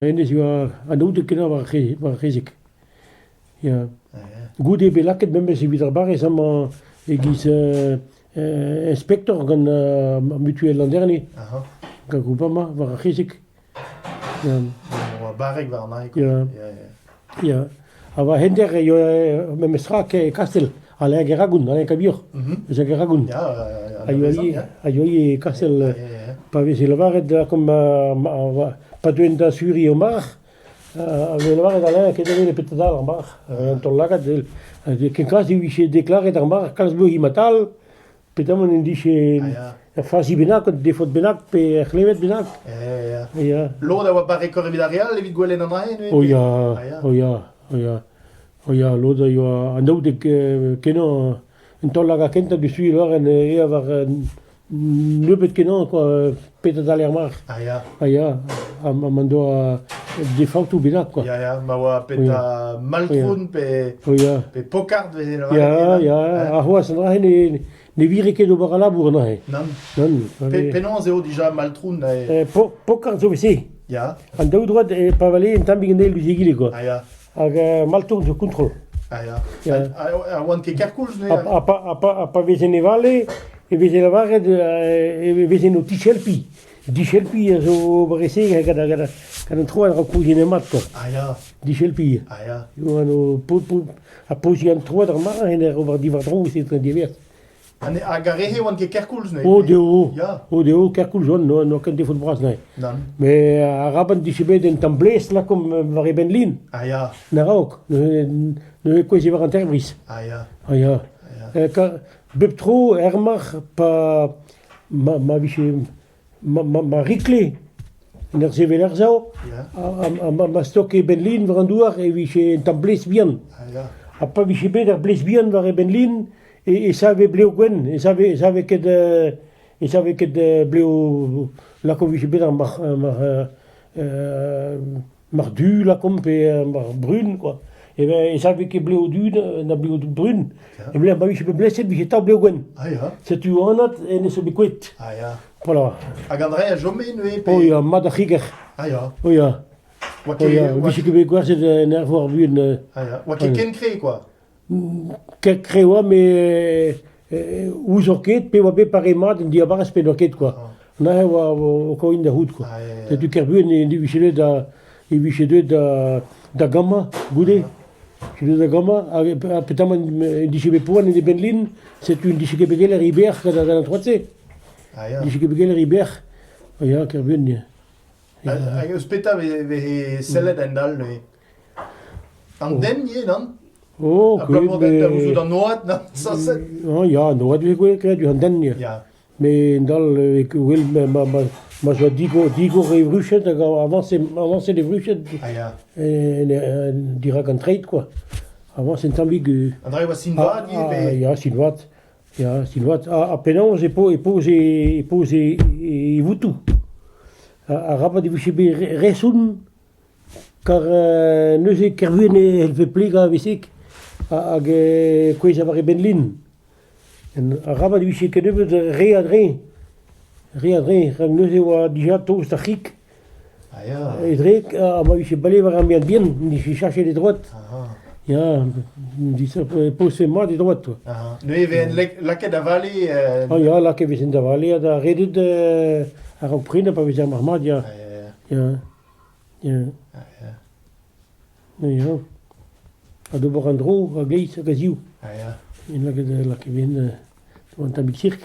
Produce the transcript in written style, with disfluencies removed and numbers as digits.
Hennezh e oa anaoudek-kenañ war ar c'hezeg. Ya. Goude bet lakaet memes evit ar barrez amañ e-giz inspektor gant ar mutuel Landerne. Gant Groupama war ar c'hezeg. Ya. Oa barrek warnañ. Ya. Ya. Ha war hent-er e oa memes tra e Kastell, Alain Geragoun, Alain Cabior, eus a Geragoun. A yoa e Kastell, pa veze lavaret lakaomp pa deuent da asuriñ o marc'h, a veze lavaret Alain ket a petra dal ar marc'h, an taol-lagad, kenkoulz e vije deklaret ar marc'h kalz muioc'h matal, petamant en dije ur fazi bennak, un defot bennak pe ur c'hleñved bennak. Ya. Lod a oa barrekoc'h evit ar re all evit gwelet an dra-se neuze? Oh ya, oh ya, oh ya. Oh ya, lod a yoa anaoudek kenañ un taol-lagad kentañ diouzhtu e lâren eo war nebeut-kenañ quoi, petra dal er marc'h. Ah ya. Ah ya, ha m'en doa defaotoù bennak quoi. Ya, ya, ma oa petra maltron pe, oh, ya. pe pokart veze lavaret. Ya, ya, ha c'hoazh an dra-se ne, ne vire ket ober al labour neuze. Nann. Nann. Pe, penaos eo dija maltron eh, po, pokart zo se. Ya. An daou droad e pa vale un tammig an eil diouzh egile quoi. Ah ya. Hag maltourn zo kontrol. Ah ya. Ya. Ha oant ket kerkoulz neuze? Ha, ha, ha, ha, ha pa vezen e vale, e veze lavaret e vezen o tichelpiñ. Dichelpiñ a zo ober e-se gant, gant, gant an troad a-raok kouziñ mat quoi. Ah ya. Dichelpiñ. Ah ya. Oan o po, po, ha poziñ an troad ar marc'h en ur ober diwar-dro, c'est un diverse. Hag ar re-se oant ket kerkoulz neuze? O deo, Ya. o deo, kerkoulz on, n'oa ket defaot bras neuze. Nann. Mais arabat dije bet un tamm blez lakaomp war e benn-lin. Ah ya. Na-raok, neuze neuze kouezhet war an terbriz. Ah ya. Ah ya. Ah ya. Bep tro er marc'h pa ma, ma vije ma, ma, ma rikle en ur sevel ar sav, Ya. ha, ha, ma, ma stoke benn-lin war an douar e vije un tamm blez bihan. Ah ya. Ha pa vije bet ar blez bihan war e benn-lin, e, e save blev gwenn, e save, e save ket, e save ket blev lakaomp vije bet ar marc'h, marc'h, marc'h du lakaomp pe marc'h brun quoi. E ben e save ket blev du na blev brun. Ya. E blec'h ma vije bet bleset vije tav blev gwenn. Ah ya. Setu anat en zo bet kouet. Ah ya. Voilà. Hag an dra a chome neuze pe... Oh ya, mat ar c'higer. Ah ya. Oh ya. Oa Oh ket... ya, oa vije ket bet gwerzhet en erv ar buan. Ah ya. Oa ket ken kre quoi. Ket-tre oa met ouzoc'h ket pe oa bet pare mat en diabarzh pe n'oa ket quoi. Neuze oa o koin da c'hoût quoi. Setu ker buan e vije deuet da e vije deuet da da gammañ goude. Vije deuet da gammañ hag petamant en dije bet poan en e benn-lin, setu en dije ket bet gellet e bec'h gant an troad-se. Ah Dije ket bet gellet e bec'h. Ya, ker buan ya. Hag eus petra e veze sellet en-dal neuze? An den ivez, nann? Oh, Abalamour da gouzout an oad, nann, sañset? Oh ya, an oad 'vez gwell graet an den ya. Ya. Met en-dal e wel ma, ma, ma, ma zo digor, digor e vruched hag avañse, avañset e vruched Ah ya. en, dirak an treid quoi. Avañs un tammig. An dra e oa sin vat ivez pe... Ya, sin vat. Ya, sin vat. Ha, ha penaos e po, e poz e, e poz e, e votoù. Arabat e vije bet reson Kar neuze Kervuen e c'hellfe plegañ a-wezhig hag kouezhañ war e benn-lin. Arabat e vije kennebeut re a-dreñv, re a-dreñv, rak neuze e oa dija tost ar c'hig. Ah ya. E-drek ha ma vije bale war ar mean bihan, 'nije chachet e droad. Ya, e pozfe mat e droad toi. Neuze e vezent lakaet da vale... Ah ya, lakaet e vezent da vale ha da redet a-raok prenañ pa veze ar marc'h-mat, ya. Ya. Ya. Ah, ya. Ya. Ha d'ober an dro a-gleiz hag a-ziv. Ah, ya. En lakaet lakaet ben un tammig sirk.